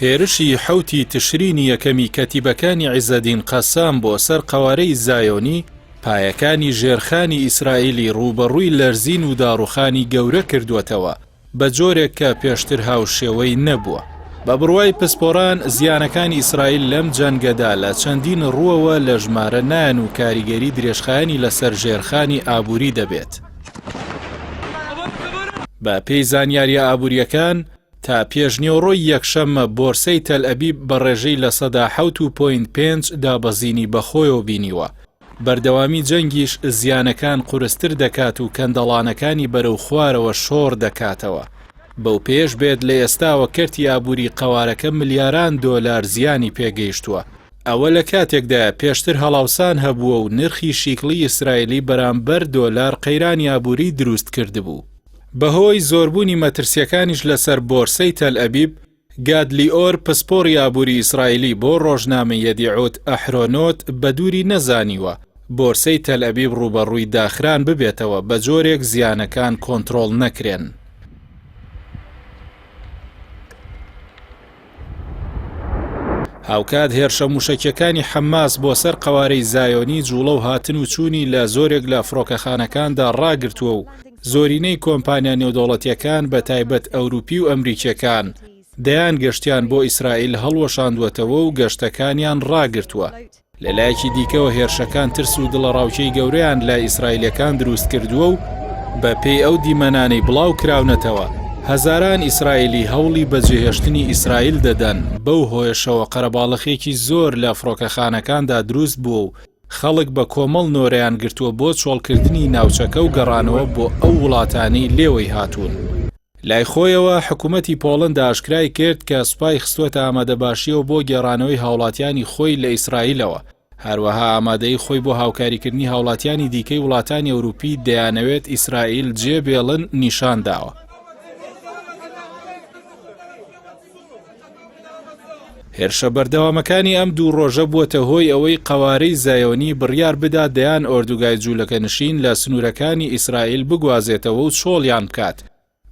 هێرشی حەوتی تشرینی یەکەمی کەتیبەکانی عیزەدین قەسام بۆ سەر قەوارەی زایۆنی، پایەکانی ژێرخانی ئیسرائیلی ڕووبەڕووی لەرزین و داڕوخانی گەورە کردووەتەوە، بە جۆرێک کە پێشتر هاوشێوەی نەبووە. بە بڕوای پسپۆڕان، زیانەکانی ئیسرائیل لەم جەنگەدا لە چەندین ڕووەوە لە ژمارە نایەن و کاریگەری درێژخایەنی لەسەر ژێرخانی ئابووری دەبێت. بە پێی زانیارییە ئابوورییەکان، تا پێشنیوەڕۆی یەکشەممە بۆرسەی تەلئەبیب بە ڕێژەی 7% و point پێنج دابەزینی بەخۆیەوە بینیوە، بەردەوامی جەنگیش زیانەکان قورستر دەکات و کەندەڵانەکانی بەرەو خوارەوە شۆڕ دەکاتەوە. بەو پێیەش بێت لە ئێستاوە کەرتی ئابووری قەوارەکە ملیاران دۆلار زیانی پێگەیشتووە. ئەوە لە کاتێکدایە پێشتر هەڵاوسان هەبووە و نرخی شیکڵی ئیسرائیلی بەرامبەر دۆلار قەیرانی ئابووری دروست کردبوو. بەهۆی زۆربوونی مەترسییەکانیش لەسەر بۆرسەی تەلئەبیب، گاد لیئۆر پسپۆڕی ئابووری ئیسرائیلی بۆ ڕۆژنامەی یەدیعۆت ئەحرۆنۆت بە دووری نەزانیوە بۆرسەی تەلئەبیب ڕووبەڕووی داخران ببێتەوە بە جۆرێک زیانەکان کۆنترۆڵ نەکرێن. هاوکات هێرشە مووشەکیەکانی حەماس بۆ سەر قەوارەی زایۆنی جوڵە و هاتن و چوونی لە زۆرێک لە فڕۆکەخانەکاندا ڕاگرتووە و زۆرینەی کۆمپانیا نێودەوڵەتیەکان بە تایبەت ئەوروپی و ئەمریکیەکان دەیان گەشتیان بۆ ئیسرائیل هەڵوەشاندووەتەوە و گەشتەکانیان ڕاگرتووە. لە لایەکی دیکەوە هێرشەکان ترس و دڵەڕاوکێی گەورەیان لای ئیسرائیلیەکان دروست کردووە و بە پێی ئەو دیمەنانەی بڵاو کراونەتەوە هەزاران ئیسرائیلی هەوڵی بەجێهێشتنی ئیسرائیل دەدەن، بەو هۆیەشەوە قەرەباڵخیەکی زۆر لە فڕۆکەخانەکاندا دروست بووە و خەڵک بە کۆمەڵ نۆرەیان گرتووە بۆ چۆڵکردنی ناوچەکە و گەڕانەوە بۆ ئەو وڵاتانەی لێوەی هاتوون. لای خۆیەوە حکومەتی پۆڵندا ئاشکرای کرد کە سوپای خستووەتە ئامادەباشییەوە بۆ گێڕانەوەی هاوڵاتیانی خۆی لە ئیسرائیلەوە، هەروەها ئامادەیی خۆی بۆ هاوکاریکردنی هاوڵاتیانی دیکەی وڵاتانی ئەوروپی دەیانەوێت ئیسرائیل جێبێڵن نیشان داوە. هێرشە بەردەوامەکانی ئەم دوو ڕۆژە بووەتە هۆی ئەوەی قەوارەی زایۆنی بڕیار بدات دەیان ئۆردوگای جوولەکەنشین لە سنوورەکانی ئیسرائیل بگوازێتەوە و چۆڵیان بکات،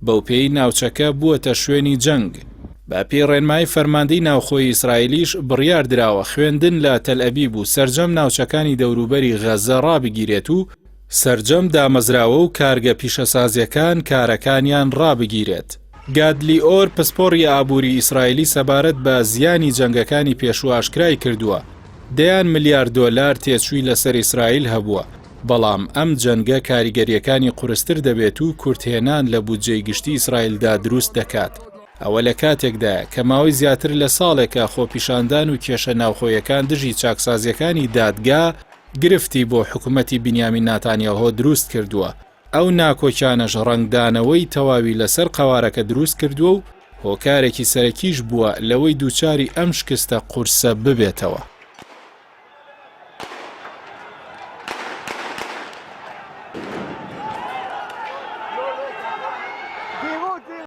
بەوپێیەی ناوچەکە بووەتە شوێنی جەنگ. بەپێی ڕێنمایی فەرماندەی ناوخۆی ئیسرائیلیش بڕیار دراوە خوێندن لە تەلئەبیب و سەرجەم ناوچەکانی دەوروبەری غەززە ڕابگیرێت و سەرجەم دامەزراوە و کارگە پیشەسازییەکان کارەکانیان ڕابگیرێت. گاد لیئۆر پسپۆڕی ئابووری ئیسرائیلی سەبارەت بە زیانی جەنگەکانی پێشوو ئاشکرای کردووە، دەیان ملیار دۆلار تێچووی لەسەر ئیسرائیل هەبووە، بەڵام ئەم جەنگە کاریگەرییەکانی قورستر دەبێت و کورتهێنان لە بودجەی گشتی ئیسرائیلدا دروست دەکات. ئەوە لە کاتێکدایە کە ماوەی زیاتر لە ساڵێکە خۆپیشاندان و کێشە ناوخۆیەکان دژی چاکسازییەکانی دادگا گرفتی بۆ حکومەتی بنیامین ناتانیاهۆ دروست کردووە، ئەو ناکۆکیانەش ڕەنگدانەوەی تەواوی لەسەر قەوارەکە دروست کردووە و هۆکارێکی سەرەکیش بووە لەوەی دووچاری ئەم شکستە قورسە ببێتەوە.